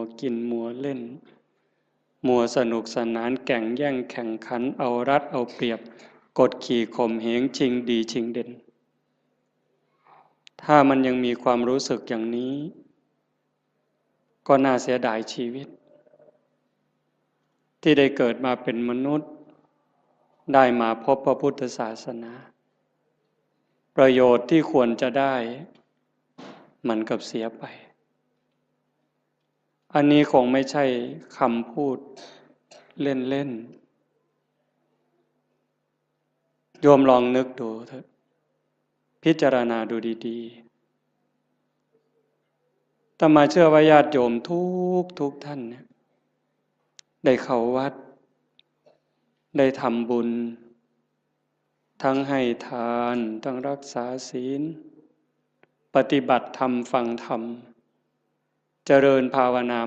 ວກິນ ມົວຫຼິ້ນ ມົວສະໜຸກສະໜານ ແກ່ງແຍ່ງແຂ່ງຂັນ ເອົາລັດເອົາປຽບ ກົດຂີ່ຂົ່ມເຫງ ຊິງດີຊິງເດັ່ນ. ຖ້າມັນຍັງມີຄວາມຮູ້ສຶກຢ່າງນີ້ ກໍໜ້າເສຍດາຍຊີວິດ ທີ່ໄດ້ເກີດມາເປັນມະນຸດ ໄດ້ມາພົບພະພຸດທະສາສະໜາ ປະໂຫຍດທີ່ຄວນຈະໄດ້ ມັນກັບເສຍໄປ. ອັນນີ້ຄົງໄມ່ໃຊ່ຄຳພູດເລ່ນໆ. ໂຍມລອງນຶກດູເຖາະ, ພິຈາລະນາດູດີໆ. ອາດຕະມາເຊື່ອວ່າຍາດໂຍມທຸກໆທ່ານເນຍ ໄດ້ເຂົ້າວັດ, ໄດ້ທຳບຸນ, ທັງໃຫ້ທານ, ທັງຮັກສາສິນ, ປະຕິບັດທຳ, ຟັງທຳ, ຈະເລີນພາວະນາ